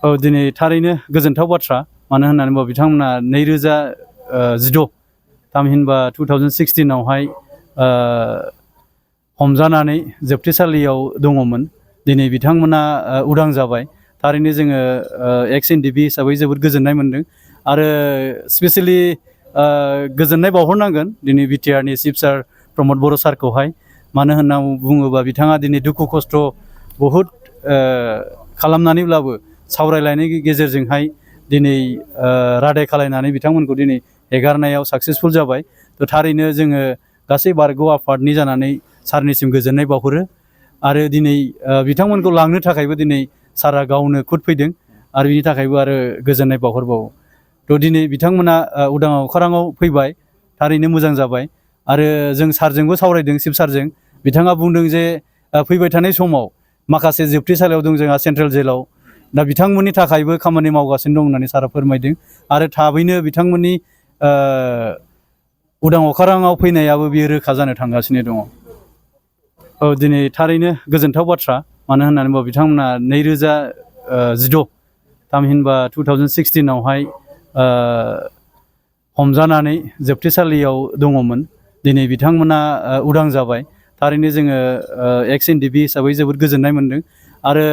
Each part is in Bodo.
दिनै थारैनो गोजोनथाव बाथ्रा मानो होननानै बुङोब्ला बिथांमोना 2016 थामहिनबा 2016 आवहाय हमजानानै जोबथेसालियाव दङमोन। दिनै बिथांमोना उदां जाबाय। थारैनो जोङो एक्स एनडिपि हिसाबै जोबोद गोजोननाय मोनदों आरो स्पेसियेलि गोजोननाय बावहरनांगोन दिनै बिटिआरनि चिफ सार प्रमद बर' सारखौहाय। मानो होनना बुङोबा बिथाङा दिनै दुखु खस्थ' बहुद खालामनानैब्लाबो सावरायलायनायनि गेजेरजोंहाय दिनै रादाय खालायनानै बिथांमोनखौ दिनै एगारनायाव साक्सेसफुल जाबाय। थारैनो जोङो गासै बारग' आफादनि जानानै सारनिसिम गोजोननाय बावहरो आरो दिनै बिथांमोनखौ लांनो थाखायबो दिनै सारा गावनो खुद फैदों आरो बिनि थाखायबो आरो गोजोननाय बावहरबावो। दिनै बिथांमोना उदां अख्राङाव फैबाय, थारैनो मोजां जाबाय आरो जों सारजोंबो सावरायदों, चिफ सारजों। बिथाङा बुंदों जे फैबाय थानाय समाव माखासे जोबथेसालियाव दं जोंहा सेन्ट्रेल जेलाव, दा बिथांमोननि थाखायबो खामानि मावगासिनो दं होननानै सारा फोरमायदों आरो थाबैनो बिथांमोननि उदां अख्राङाव फैनायाबो बियो रोखा जानो थांगासिनो दङ। दिनै थारैनो गोजोनथाव बाथ्रा मानो होननानै बुङोब्ला बिथांमोना 2016 थामहिनबा 2016 आवहाय हमजानानै जोबथेसालियाव दङमोन। दिनै बिथांमोना उदां जाबाय। थारैनो जोङो एक्स एनडिपि हिसाबै जोबोद गोजोननाय मोनदों आरो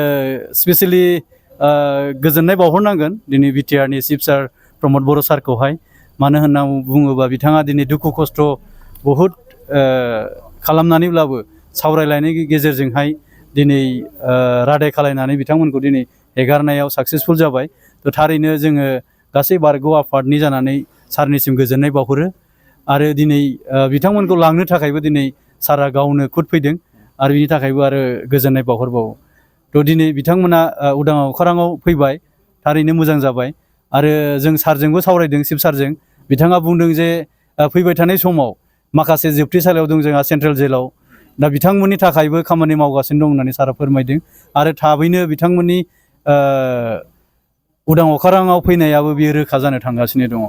स्पेसियेलि गोजोननाय बावहरनांगोन दिनै बिटिआरनि चिफ सार प्रमद बर' सारखौहाय। मानो होनना बुङोबा बिथाङा दिनै दुखु खस्थ' बहुद खालामनानैब्लाबो सावरायलायनायनि गेजेरजोंहाय दिनै रादाय खालायनानै बिथांमोनखौ दिनै एगारनायाव साक्सेसफुल जाबाय। थारैनो जोङो गासै बारग' आफादनि जानानै सारनिसिम गोजोननाय बावहरो आरो दिनै बिथांमोनखौ लांनो थाखायबो दिनै सारा गावनो खुद फैदों आरो बिनि थाखायबो आरो गोजोननाय बावहरबावो। दिनै बिथांमोना उदां अख्राङाव फैबाय, थारैनो मोजां जाबाय आरो जों सारजोंबो सावरायदों, चिफ सारजों। बिथाङा बुंदों जे फैबाय थानाय समाव माखासे जोबथेसालियाव दं जोंहा सेन्ट्रेल जेलाव, दा बिथांमोननि थाखायबो खामानि मावगासिनो दं होननानै सारा फोरमायदों आरो थाबैनो बिथांमोननि उदां अख्राङाव फैनायाबो बियो रोखा जानो थांगासिनो दङ।